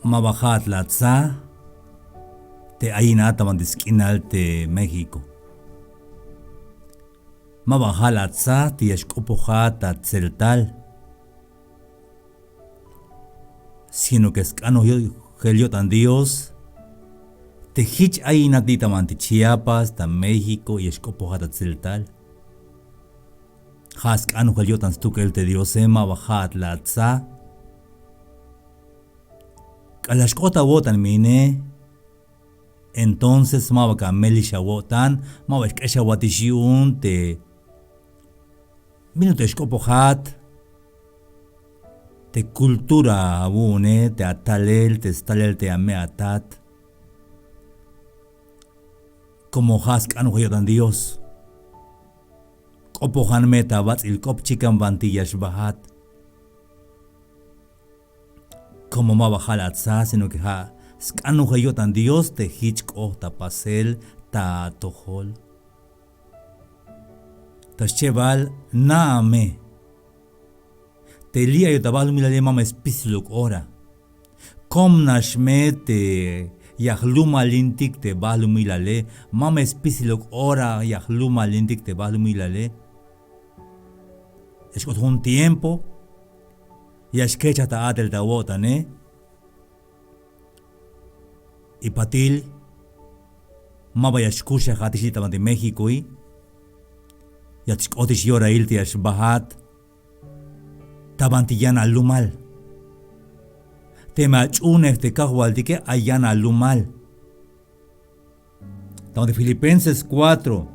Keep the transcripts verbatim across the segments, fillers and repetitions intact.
Ma ba ja'at la atsa te ayinat ta banti sk'inal te México. Ma ba ja' la atsa te ya xk'opojat ta tseltal, sino que sk'anojel yo'tan Dios te jich ayinat li' ta banti Chiapas, ta México, ya xk'opojat ta tseltal. Ja' sk'anojel yo'tan stukel te Diose, ma ba ja'at la atsa. K'alal xk'ot awo'tan me ine, entonces ma ba ka melix awo'tan, ma ba xk'exawatix yu'un te bin ut'il xk'opojat te cultura awu'une, te atalel, te stalel te ame atat. Como ja' sk'anojel yo'tan Dios, k'opojan me ta bats'il k'op chikan banti ya xbajat. Como ma ba ja' la atsa, sino que ja' sk'anojel yo'tan Dios te jich k'ot ta pasel ta atojol. Ta schebal na'a me te li' ayot ta balumilale, ma me spisiluk ora. Komnax me te ya jlumalintik te balumilale, ma me spisiluk ora ya jlumalintik te balumilale. Ya xk'ot jun tiempo ya xkejchaj ta a'tel ta awo'tane. Y patil, ma ba ya xkuxajatix li' ta banti México, y ya xk'otix yorail te ya xbajat ta banti yan alumal. Teme ach'uunej te Kajwaltike, ay yan alumal. Ta banti Filipenses cuatro,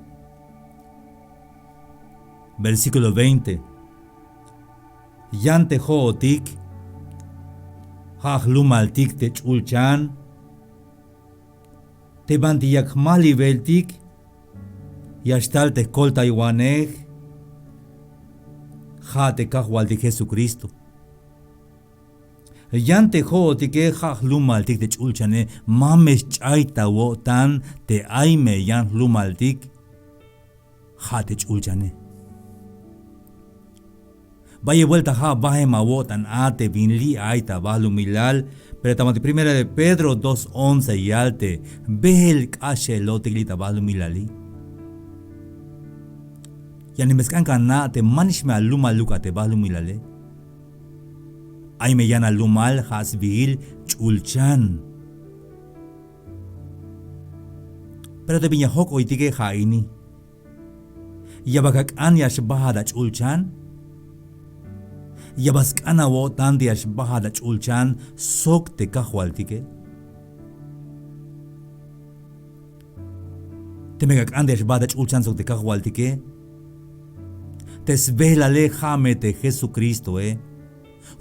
versículo veinte. Yan te jo'otik, ja' jlumaltik te ch'ulchan, te banti yak jmalibeltik ya xtal te jkoltaywanej, ja' te Kajwaltik Jesucristo. Yan te jo'otike, ja' jlumaltik te ch'ulchane, ma me xch'ay ta awo'tan te ay me yan jlumaltik, ja' te ch'ulchane. Bayel buelta ja' baem awo'tan a te bin li' ay ta balumilal, pero ta banti Primera de Pedro dos once yal te beel k'axelotik li' ta balumilali. Ya nix me sk'an ka ana' te manix me alumaluk a te balumilale. Ay me yan alumal, ja' sbiil ch'ulchan. Pero te bin ya jojk'oytike ja' ini. ¿Ya bal ak'an ya xbajat ach'ulchan? ¿Ya bal sk'an awo'tan te ya xbajat ach'ulchan sok te Kajwaltike? Teme ak'an te ya xbajat ach'ulchan sok te Kajwaltike, te sbeelale ja' me te Jesucristoe.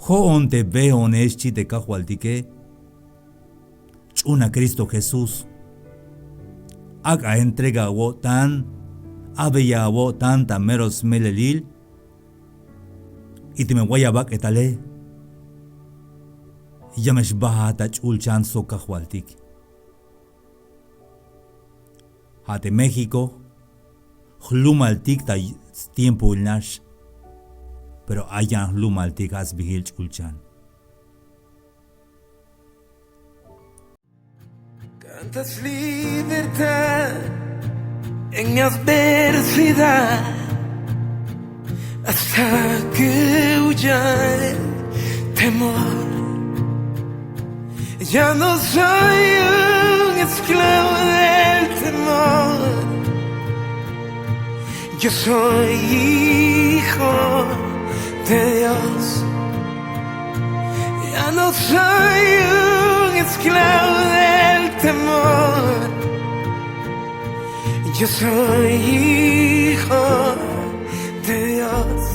Jo'on te beone, xchi te Kajwaltike. Ch'uun a Cristo Jesús. Ak' a entrega awo'tan, abeya awo'tan ta mero smelelil. Y teme way abak'etale, ya me xbajat ach'ulchan sok Kajwaltik. Ja' te México, jlumaltik ta stiempoil nax, pero ay yan jlumaltik, ja' sbiil ch'ulchan. Cantas libertad en mi adversidad, hasta que huya el temor. Ya no soy un esclavo del temor. Yo soy hijo de Dios. Ya no soy un esclavo del temor. Yo soy hijo de Dios.